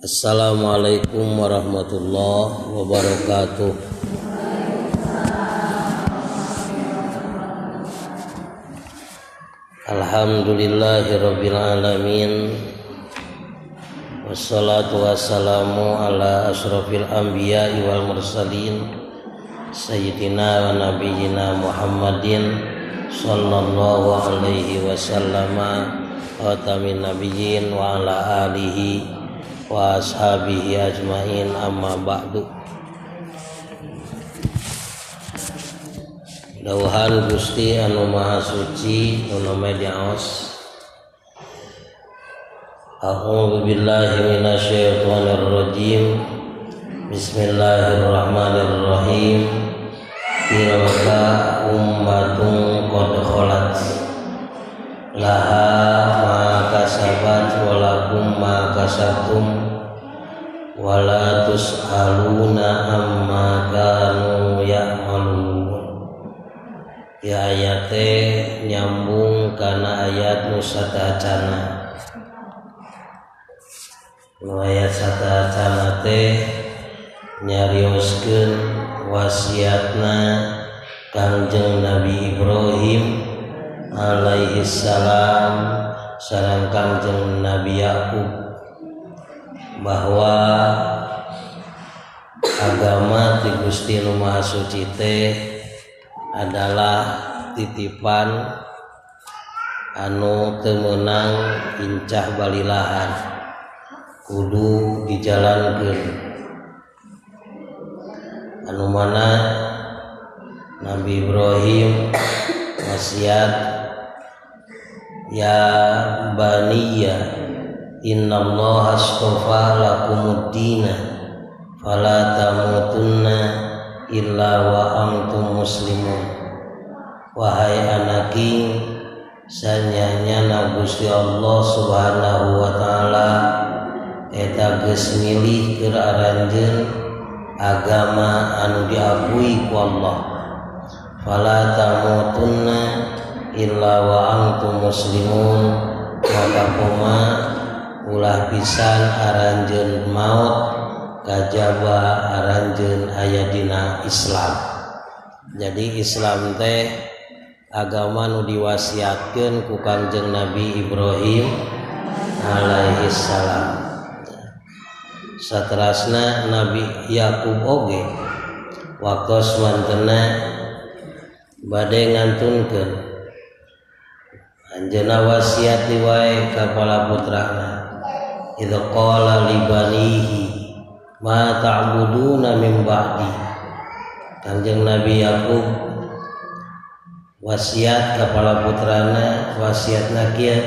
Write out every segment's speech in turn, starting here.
Assalamualaikum warahmatullahi wabarakatuh. Alhamdulillahirabbil alamin. Wassalatu wassalamu ala asyrafil anbiya'i wal mursalin sayyidina wa nabiyyina Muhammadin sallallahu alaihi wasallam khatamin nabiyyin wa ala alihi wa ashabihi ajmain, amma ba'du. Dauhan Gusti anu Maha Suci nu diaos. A'udzu billahi minasyaitonir rajim. Bismillahirrahmanirrahim. Tilka ummatun qad khalat laha ma kasabat wa lakum ma kasabtum wa la tus'aluna amma kanu ya'malun. Ya ayate nyambung kana ayat nu satacana. Nu ayat satacana teh nyarioskeun wasiatna Kangjeng Nabi Ibrahim alaihi salam sareng Kangjeng Nabi Yakub bahwa agama ti Gusti Nu Maha Suci teh adalah titipan anu teu meunang incah balilahan, kudu dijalankeun. Anu mana Nabi Ibrahim wasiat, ya baniya innallaha astafa lakumud-dina fala tamutunna illa wa antum muslimun. Wahai anaki, sanyanya Gusti Allah Subhanahu wa taala eta geus milih keur aranjeun agama anu diakui ku Allah. Fala tamutunna illa wa antum muslimun, maka koma ulah pisan aranjeun maut kajaba aranjeun aya dina Islam. Jadi Islam teh agama nu diwasiatkeun ku Kangjeng Nabi Ibrahim alaihi salam. Saterasna Nabi Yakub oge waktos wantena bade ngantunkeun anjeunna wasiat wae ka para putrana, idza qala li banihi ma ta'buduna min ba'di. Kanjeng Nabi Yakub wasiat ka para putrana, wasiatna kieu,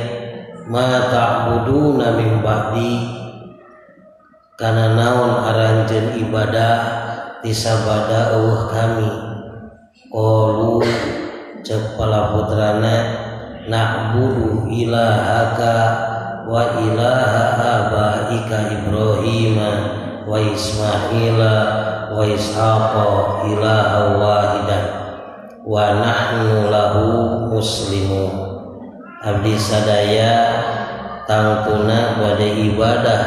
ma ta'buduna min ba'di, kana naon aranjeun ibadah tisabada eueuh kami. Qalu, ceuk para putrana, na'budu ilahaka wa ilaha abaika Ibrahima wa Ismaila wa Ishaqa ilaha wahidan wa nahnu lahu muslimun. Abdi sadaya tangtuna bade ibadah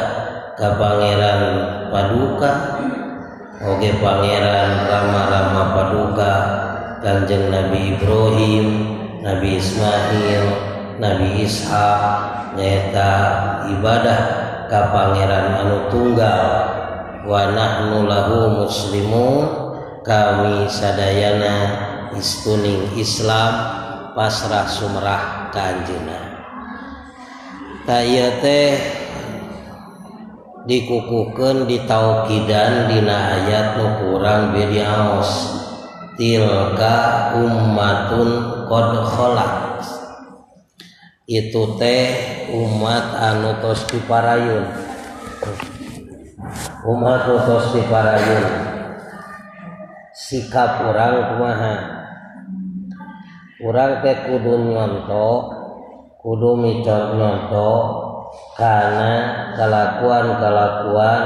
ka Pangeran Paduka oge Pangeran Rama-rama Paduka Kanjeng Nabi Ibrahim, Nabi Ismail, Nabi Ishak, nyaeta ibadah ka Pangeran anu tunggal. Wa nahnu lahu muslimun, kami sadayana istuning Islam pasrah sumrah ka anjeunna. Ta ieu teh dikukuhkeun ditaukidan dina ayat nu kurang bediaos, tilka ummatun qad khalat. Itu teh umat anu tos diparayun, umat nu tos diparayun. Sikap urang kumaha? Urang teh kudu nyonto, kudu micor nyonto kana kalakuan-kalakuan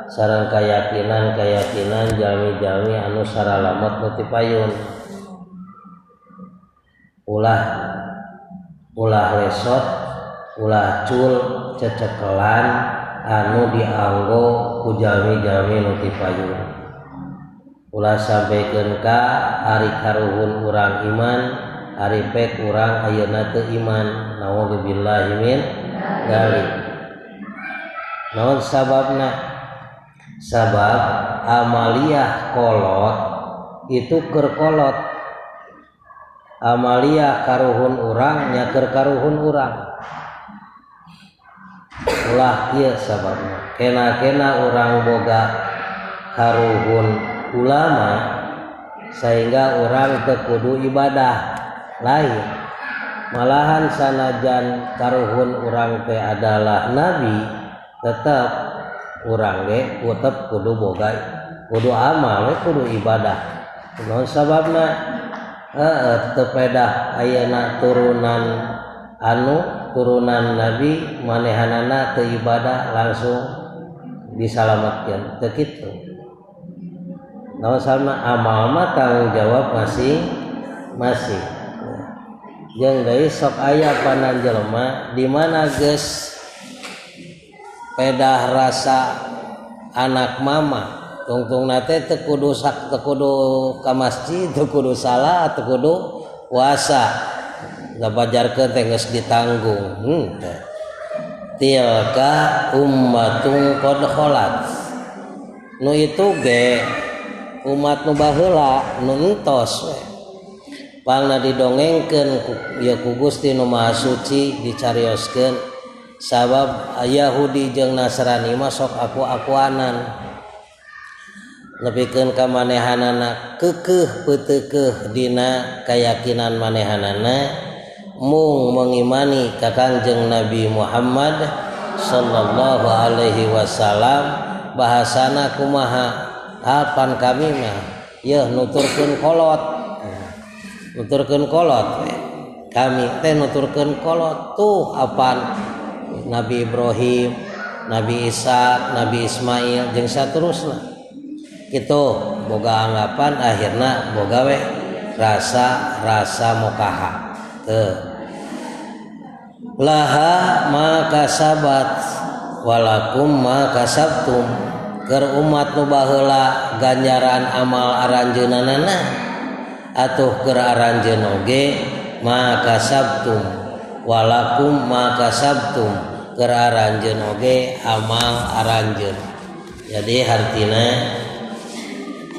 sareng keyakinan-keyakinan jami-jami anu saralamet nu ti payun. Ulah ulah lesot, ulah cul cecekelan anu dianggo ku jalmi-jalmi nu ti payun. Ulah sampaikan ka ari karuhun urang iman, ari pek urang ayeuna teu iman. Naudzubillahi min dzalik. Naon sababna? Sabab amaliyah kolot itu keur kolot. Amaliyah karuhun urang nya keur karuhun urang. Ulah kieu sababna. Kena-kena urang boga karuhun ulama sehingga orang teu kudu ibadah lain. Malahan sanajan karuhun urang teh adalah nabi, tetap urang ge tetep kudu boga kudu amal we kudu ibadah. Naon sababna? Teu pedah ayeuna turunan anu turunan nabi manehanana teu ibadah langsung disalamatkeun. Teu kitu. Naon sababna? Amal mah tanggung jawab masing-masing. Jeung deui sok aya panan jelema di mana geus pedah rasa anak mama tungtungna teh teu kudu sak teu kudu ka masjid, teu kudu salat, teu kudu puasa. Ngabajarkeun teh geus ditanggung. Tilka ummatun qad khalat. Nu itu ge umat nu baheula nu entos we. Pangna didongengkeun ya ku Gusti nu Maha Suci dicarioskeun sabab Yahudi jeung Nasrani mah sok aku-akuanan. Nepikeun ka manehanana keukeuh peuteukeuh dina kayakinan manehanana mung mengimani ka Kangjeng Nabi Muhammad sallallahu alaihi wasallam bahasana kumaha apan kami mah yeuh nuturkeun kolot. Nuturkeun kolot kami teh nuturkeun kolot tuh apan Nabi Ibrahim, Nabi Ishak, Nabi Ismail jeung saterusna. Kitu boga anggapan akhirna boga we rasa-rasa mokaha. Teu laha ma kasabat walakum ma kasabtum. Keur umat nu baheula ganjaran amal aranjeunana atuh keur aranjeun oge ma kasabtum walakum ma kasabtum keur aranjeun oge amal aranjeun. Jadi hartina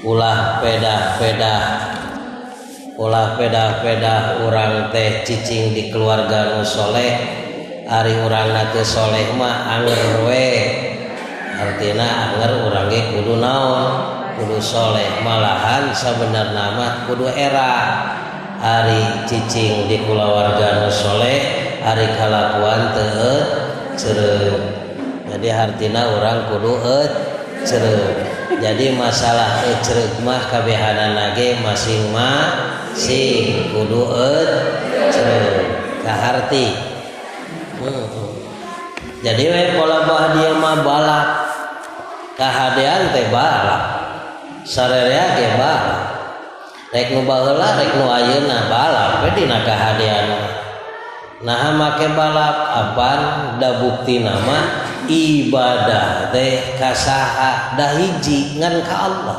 ulah pedah-pedah ulah pedah-pedah urang teh cicing di keluarga nu soleh, ari urangna teu soleh mah anger we. Artina anger urang ge kudu naon? Kudu soleh. Malahan sabenerna mah kudu era ari cicing di kulawarga nu soleh, ari kalakuan teu ceureum. Jadi hartina urang kudu ceureum. Jadi masalah ecereug mah kabehanana ge masing-masing kudu ecereug kaharti. Jadi we pola bah dia mah balap kahadean teh balap sarerea ge balap rek nu baheula rek nu ayeuna balap we dina kahadean. Naha make balap apan da buktina mah ibadah teh kasaha dah hiji ngan ka Allah.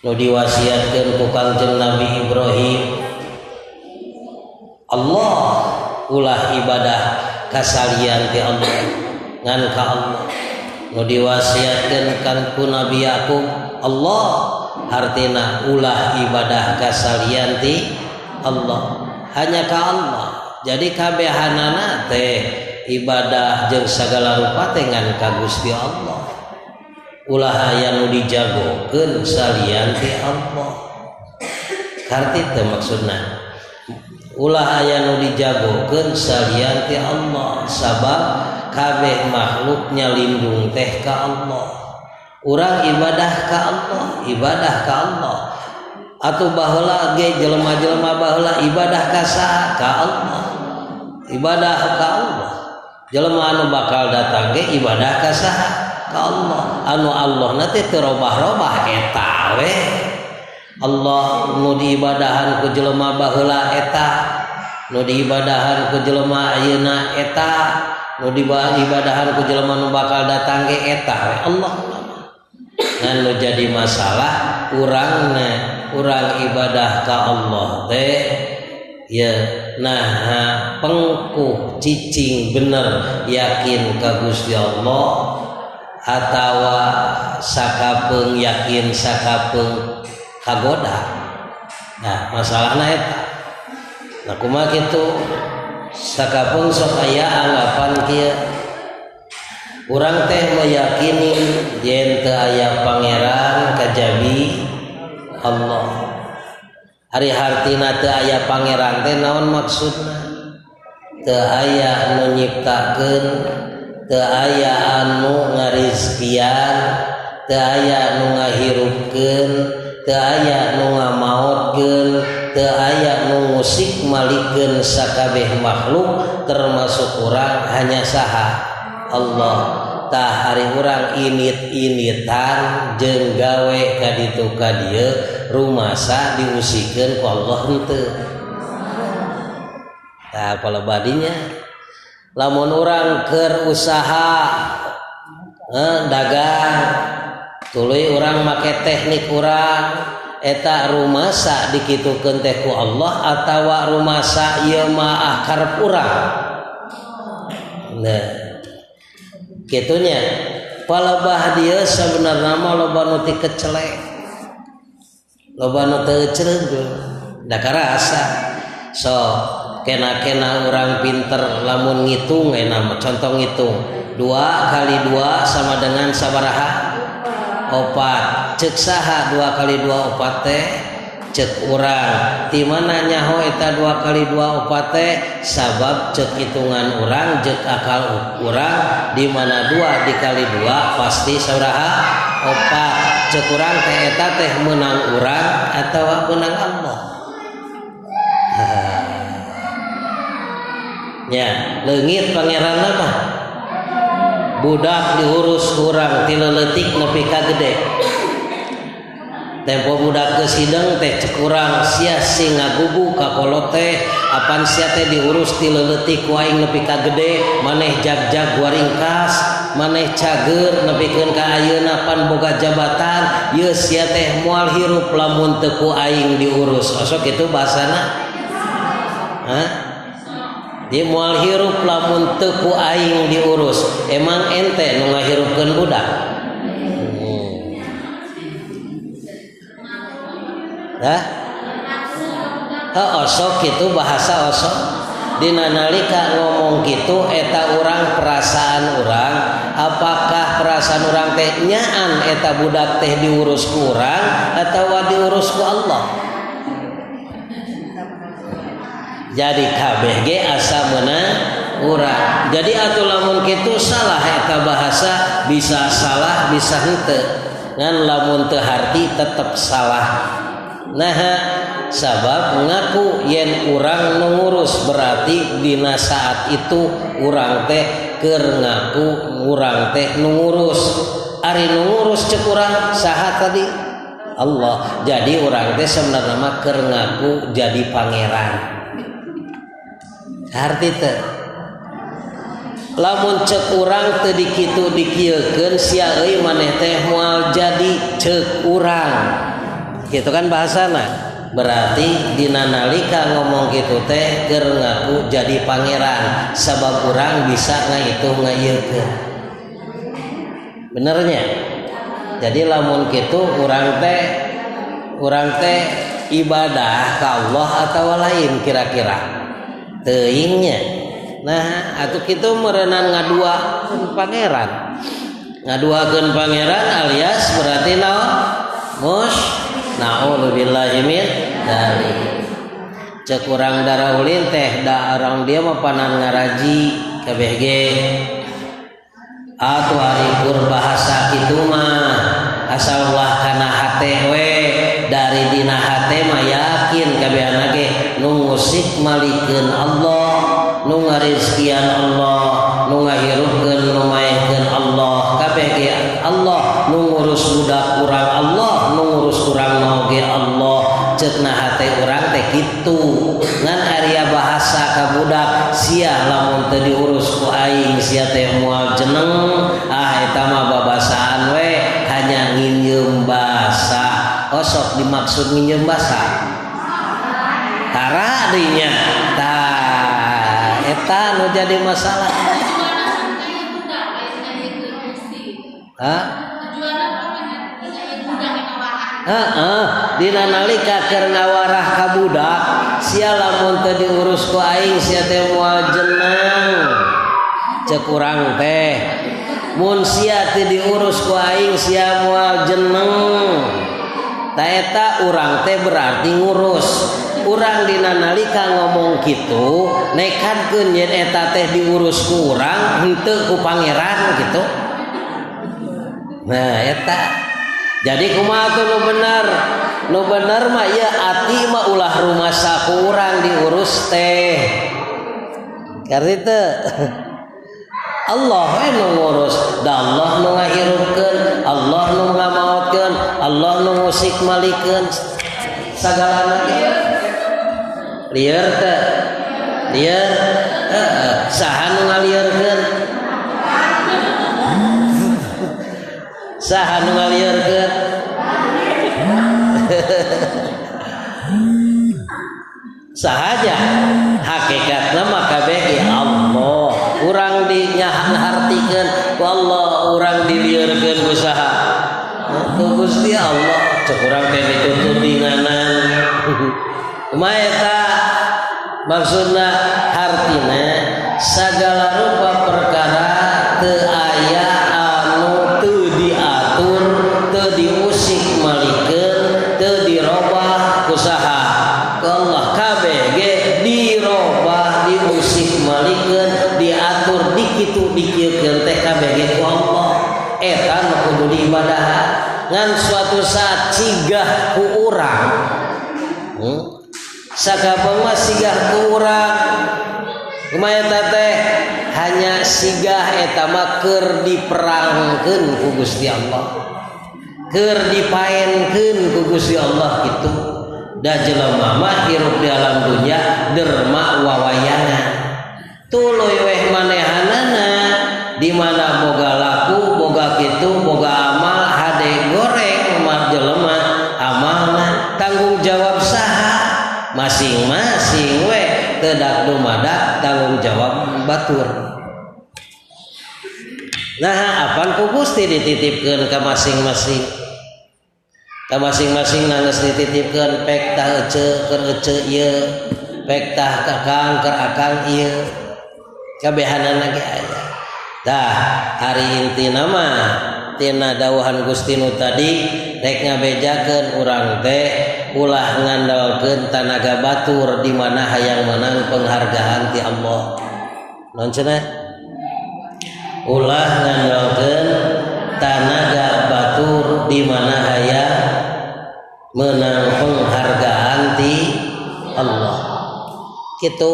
Nu diwasiatkeun ku Kangjeng Nabi Ibrahim, Allah ulah ibadah kasalian ti Allah ngan ka Allah. Nu diwasiatkeun kan ku Nabi Yakub, Allah hartina ulah ibadah kasalian ti Allah, hanya ka Allah. Jadi kabehanana teh ibadah jeung sagala rupa teh ngan ka Gusti Allah. Ulah aya nu dijagokeun salian ti Allah. Karti teh maksudna ulah aya nu dijagokeun salian ti Allah, sabab kabeh makhluknya lindung teh ka Allah. Urang ibadah ka Allah, ibadah ka Allah. Atuh baheula ge jelema-jelema baheula ibadah ka saha? Ka Allah. Ibadah ka Allah. Jelema anu bakal datang ge ibadah ka saha? Ka Allah. Anu Allahna teh teu robah-robah eta we. Allah nu diibadahan ku jelema baheula eta, nu diibadahan ku jelema ayeuna eta, Nu diibadahan ku jelema nu bakal datang ge eta we Allah. Ngan nu jadi masalah urangna urang ibadah ka Allah teh ya nah pengkuh cicing bener yakin ka Gusti Allah atawa sakapeung yakin sakapeung kagoda. Nah masalahna eta. Nah kumaha kitu sakapeung sok aya anggapan kieu urang teh meyakini yen teu aya pangeran kajabi Allah. Ari hartina teu aya pangeran teh naon maksudna? Teu aya anu nyiptakeun, teu aya anu ngarizkian, teu aya anu ngahirupkeun, teu aya anu ngamaotkeun, teu aya nu ngusik malikeun sakabeh makhluk termasuk urang hanya saha? Allah. Tah ari urang init-initan jeung gawe ka ditu ka dieu rumasa diusikeun ku Allah henteu. Tah palebadinya lamun urang keur usaha dagang tuluy urang make teknik urang eta rumasa dikitukeun teh ku Allah atawa rumasa ieu mah karep urang. Nah kitunya palebah dia sebenarnya mah loba nu ti kecelek loba nu teu ecereug da karasa so kena-kena urang pinter lamun ngitung enak contoh ngitung 2 kali 2 sama dengan sabaraha 4 cek saha 2 kali 2 4 teh cek urang di mana nyaho eta 2 kali 2 4 teh sabab cek hitungan urang cek akal urang di mana 2 dikali 2 pasti sabaraha 4 cek urang teh eta teh menang urang atawa menang Allah. Nya leungit pangeranna mah budak diurus urang ti leutik nepi ka gede. Tempo budak geus hideng teh cek urang sia sing ngagugu ka kolot teh apan sia teh diurus ti leutik ku aing nepi ka gede maneh jag-jag waringkas maneh cager nepikeun ka ayeuna pan boga jabatan ieu sia teh moal hirup lamun teu ku aing diurus. Osok kitu bahasana? Hah? Di moal hirup lamun teu ku aing diurus. Emang ente nu ngahirupkeun budak? Hah? Osok kitu bahasa osok. Dina nalika ngomong kitu eta urang perasaan urang, apakah perasaan urang teh nyaan eta budak teh diurus ku urang atawa diurus ku Allah? Jadi kabeh ge asa meunang urang. Jadi atuh lamun kitu salah eta bahasa, bisa salah bisa henteu. Ngan lamun teu harti tetep salah. Nah sabab ngaku yen urang nu ngurus berarti dina saat itu urang teh keur ngaku urang teh nu ngurus. Ari nu ngurus cek urang saha tadi? Allah. Jadi urang teh sebenarnya mah keur ngaku jadi pangeran. Harti teh lamun cek urang teu dikitu dikieukeun sia euy maneh teh moal jadi cek urang. Gitu kan bahasana. Berarti dina nalika ngomong kitu teh keur ngaku jadi pangeran sabab urang bisa ngahitung ngaieukeun. Benernya. Jadi lamun kitu urang teh ibadah ka Allah atawa lain kira-kira. Teuingnya. Nah, atuh kitu meureunan ngaduakeun pangeran. Ngaduakeun pangeran alias berarti naon? Mus naudzubillahi min dzalik. Cek urang darah ulin teh da orang dia mah panan ngaraji kabeh ge. Atuh ari kur bahasa kitu mah asal ulah kana hate we dari dina hate mah yakin kabehana ge nu ngusik malikeun Allah, nu ngarizkian Allah, nu ngahirupkeun nu maehkeun Allah, kabeh ge Allah, nu ngurus budak urang Allah, nu ngurus urang oge Allah. Ceuk na hate urang teh kitu. Ngan area bahasa ka budak sia lamun teu diurus ku aing sia teh moal jeneng. Ah, eta mah babasaan we, hanya nginjeum basa. Osok dimaksud nginjeum basa tara dinya. Tah, eta nu jadi masalah. Hah? Heeh, dina nalika keur ngawarah ka budak, sia lamun teu diurus ku aing sia teh moal jeneng. Ceuk urang teh, mun sia teu diurus ku aing sia moal jeneng. Ta eta urang teh berarti ngurus. Urang dina nalika ngomong kitu, nekadkeun yen eta teh diurus ku urang henteu ku pangeran gitu. Nah, eta jadi kumaha tuh nu bener? Nu bener mah ieu ati mah ulah rumasa ku urang diurus teh. Karena teu Allah we nu ngurus, da Allah nu ngahirupkeun, Allah nu ngamaotkeun, Allah nu ngusik malikeun sagalana ge. Lieur teu? Lieur? Heeh, saha nu ngalieurkeun? Saha nu ngalieurkeun? Sahaja hakikatna mah kabeh ge Allah. Urang di nyahartikeun ku Allah, urang dilieurkeun ku saha? Ku Gusti Allah. Cek urang teh ditutudinganan. Kumaha eta? Maksudna hartina sagala rupa perkara teu aya anu teu diatur, teu diusik malikeun, teu dirobah ku saha? Ku Allah. Kabeh ge dirobah, diusik malikeun, diatur, dikitu dikieukeun teh kabeh ge ku Allah. Eta nu kudu diibadahan. Ngan suatu saat cigah ku urang, Sakapeung mah sigah ku urang. Kumaha eta teh? Hanya sigah eta mah keur diperangkeun ku Gusti Allah, keur dipaenkeun ku Gusti Allah kitu. Da jelema mah hirup di alam dunya derma wawayangan. Tuluy weh manehanana di mana boga laku, boga kitu, boga amal, hade goreng mah jelema amalna tanggung jawab saha? Masing-masing we tedak dumadak tanggung jawab batur. Nah, apan ku Gusti dititipkeun ka masing-masing. Ka masing-masing nangis dititipkeun pek tah ece keur ece ieu, pek tah kakang keur akang ieu. Kabehanana ge aya. Tah, hari intina mah tina dawuhan Gusti nu tadi rek ngabejakeun urang teh ulah ngandalkeun tanaga batur di mana hayang menang penghargaan ti Allah. Naon cenah? Ulah ngandalkeun tanaga batur di mana hayang menang penghargaan ti Allah. Kitu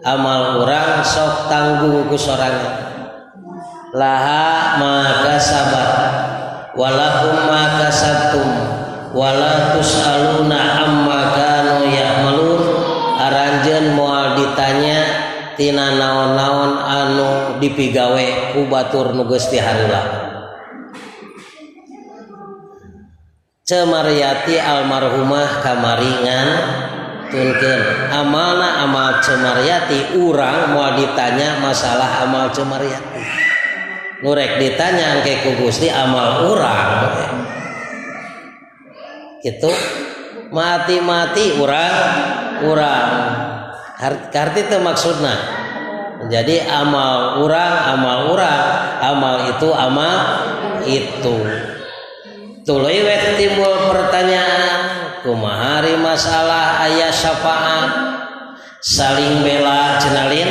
amal urang sok tanggung ku sorangan. Laha maka sabat walakum ma kasabtum wala tus'aluna amma kanu ya'malun. Aranjeun moal ditanya tina naon-naon anu dipigawe ku batur nu geus diharula. Cemaryati almarhumah kamaringan tunkeun amalna amal Cemaryati, urang moal ditanya masalah amal Cemaryati. Nu rek ditanya engke ku Gusti amal urang. Gitu mati-mati urang harti teu maksudna. Jadi amal urang, amal urang, amal itu amal itu. Tuluy we timbul pertanyaan, kumaha ari masalah aya syafaat saling bela cenalin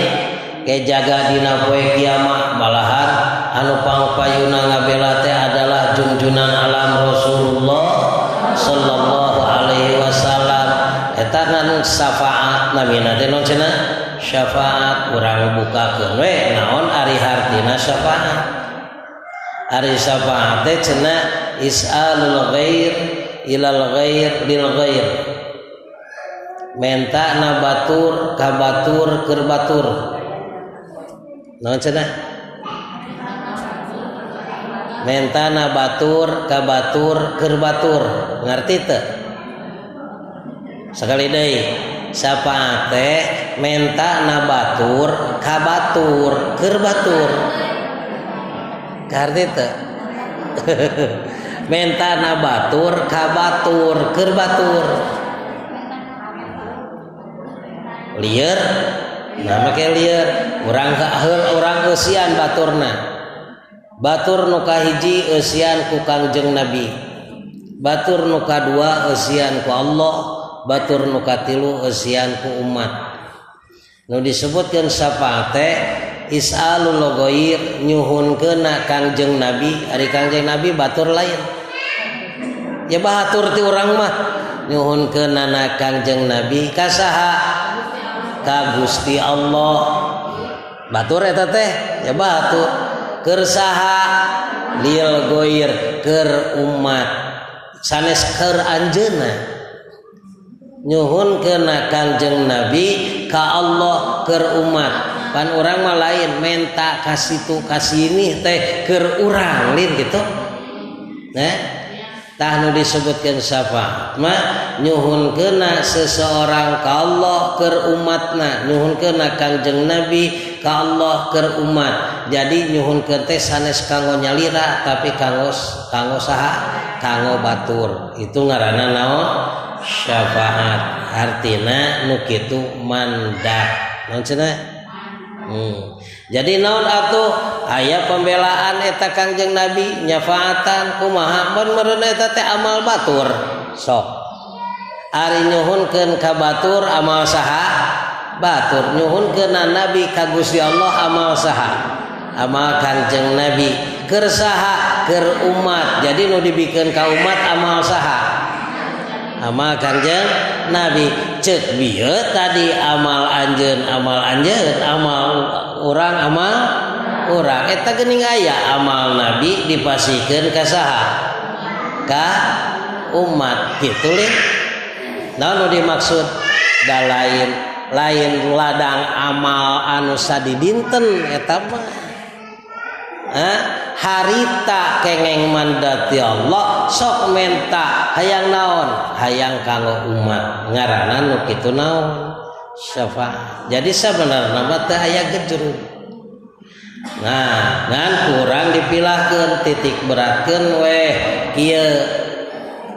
ke jaga dina poe kiamat, malahan anu pangpayuna ngabela teh adalah junjunan alam Rasulullah sallallahu alaihi wasallam. Eta ngan syafaat namina teh naon cenah? Syafaat. Urang bukakeun we naon ari hartina syafaat. Ari syafaat teh cenah is'alul ghair ilal ghair lil ghair, menta na batur ka batur keur batur. Naon cenah? Mentana batur ka batur keur batur. Ngarti teu? Sakali deui, syafaat teh mentana batur ka batur keur batur. Ngarti teu? Mentana batur ka batur keur batur. Lieur nah make lieur urang heul urang eusian baturna. Batur nu kahiji eusian ku Kangjeng Nabi. Batur nu kadua eusian ku Allah, batur nu katilu eusian ku umat. Nu disebutkeun syafaat teh is'alul ghair nyuhunkeunna Kangjeng Nabi, ari Kangjeng Nabi batur lain. Ya batur ti urang mah nyuhunkeunana Kangjeng Nabi ka saha? Ka Gusti Allah. Batur eta teh ya batur. Keur saha? Lil ghair keur umat. Sanes keur anjeunna. Nyuhunkeunna Kangjeng Nabi ka Allah keur umat. Pan urang mah lain menta ka situ ka sini teh keur urang lin gitu. Nah, tah nu disebutkeun syafaat mah nyuhunkeunna seseorang ka Allah keur umatna, nyuhunkeunna Kangjeng Nabi ka Allah keur umat. Jadi nyuhunkeun teh sanes kanggo nyalira tapi kanggo kanggo saha? Kanggo batur. Itu ngaranna naon? Syafaat. Artina nu kitu mandat. Naon cenah? Jadi naon atuh aya pembelaan eta Kangjeng Nabi nyafaatan kumaha mun meureun eta teh amal batur. Sok. Ari nyuhunkeun ka batur amal saha? Batur. Nyuhunkeunna Nabi ka Gusti Allah amal saha? Amal Kangjeng Nabi. Keur saha? Keur umat. Jadi nu dibikeun ka umat amal saha? Amal Kangjeng Nabi. Ceuk bieu tadi amal anjeun, amal anjeun, amal urang, amal urang. Eta geuning aya amal Nabi dipasihkeun ka saha? Ka umat kitu lin. Naon nu dimaksud? Da lain lain ladang amal anu sadidinten eta mah. Harita kengeng mandat ya Allah sok menta hayang naon? Hayang kanggo umat. Ngaranna nu kitu naon? Syafaat. Jadi sabenerna mah teu aya gejrug. Nah, ngan kurang dipilahkeun, titik beratkeun weh kieu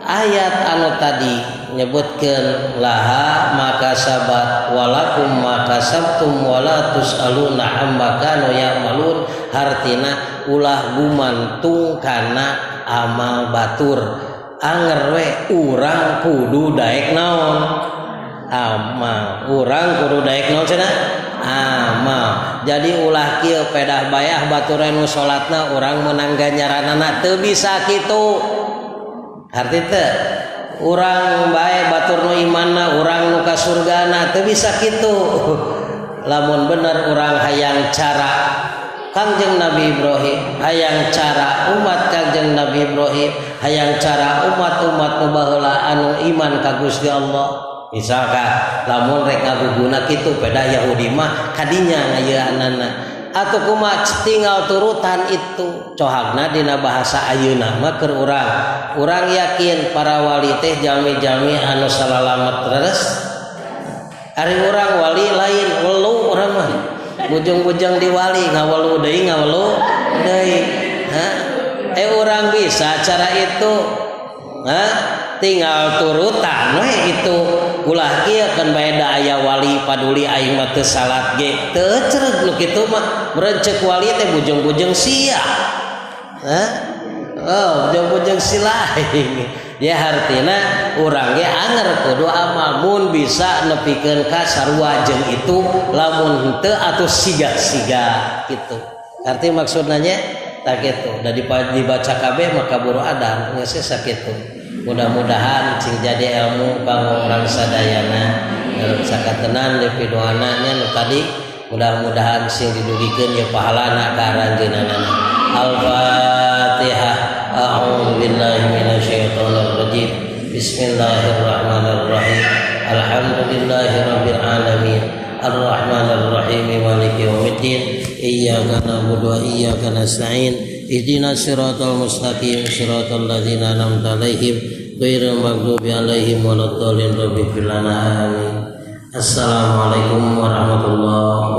ayat anu tadi nyebutkeun laha maka sabat walakum maka sabtum wala tusaluna amma kanu ya'malun, hartina ulah gumantung kana amal batur. Anger we urang kudu daek naon? Amal. Urang kudu daek naon cenah? Amal. Jadi ulah kieu pedah bayah baturan nu salatna urang meunang ganjaranana teu bisa kitu. Arti teh urang bae batur nu imanna urang nu ka surgana teu bisa kitu. Lamun bener urang hayang cara Kangjeng Nabi Ibrahim, hayang cara umat Kangjeng Nabi Ibrahim, hayang cara umat-umat nu baheula anu iman ka Gusti Allah. Misalkan lamun rek ngaguguna kitu pedah Yahudi mah kadinya ngayeunana atau kumaha tinggal turutan itu cohagna dina bahasa ayeuna mah keur urang. Urang yakin para wali teh jalmi-jalmi anu salalamet leres. Ari urang wali lain welu urang mah. Bujung-bujung di wali ngawelu deui ngawelu deui. Ha? Urang bisa cara itu. Ha? Tinggal turutan we itu. Ulah kieu kan bae da aya wali paduli aing mah teu salat ge. Teu cereg nu kitu mah. Meureun ceuk wali teh bujung-bujung sia. Hah? Oh, bujung-bujung silaing. Ya hartina urang ge anger kudu amal mun bisa nepikeun ka sarua jeung itu lamun henteu atuh siga-siga kitu. Arti maksudna nya tak kitu. Da dibaca kabeh maka buru adan geus sakitu. Mudah-mudahan cing jadi ilmu kanggo urang sadayana. Sakatenan di pidoana nya nu tadi mudah-mudahan sing didugikeun ye pahalana ka aranjeunana. Al-Fatihah. A'udzu billahi minasyaitonir rajim. Bismillahirrahmanirrahim. Alhamdulillahirabbil alamin. Arrahmanir Rahim Maliki yaumiddin. Iyyaka na'budu wa iyyaka nasta'in. Ihdinas siratal mustaqim siratal ladzina an'amta 'alaihim ghairil maghdubi 'alaihim waladdallin. Rabbi ighfir lana, amin. Assalamualaikum warahmatullahi.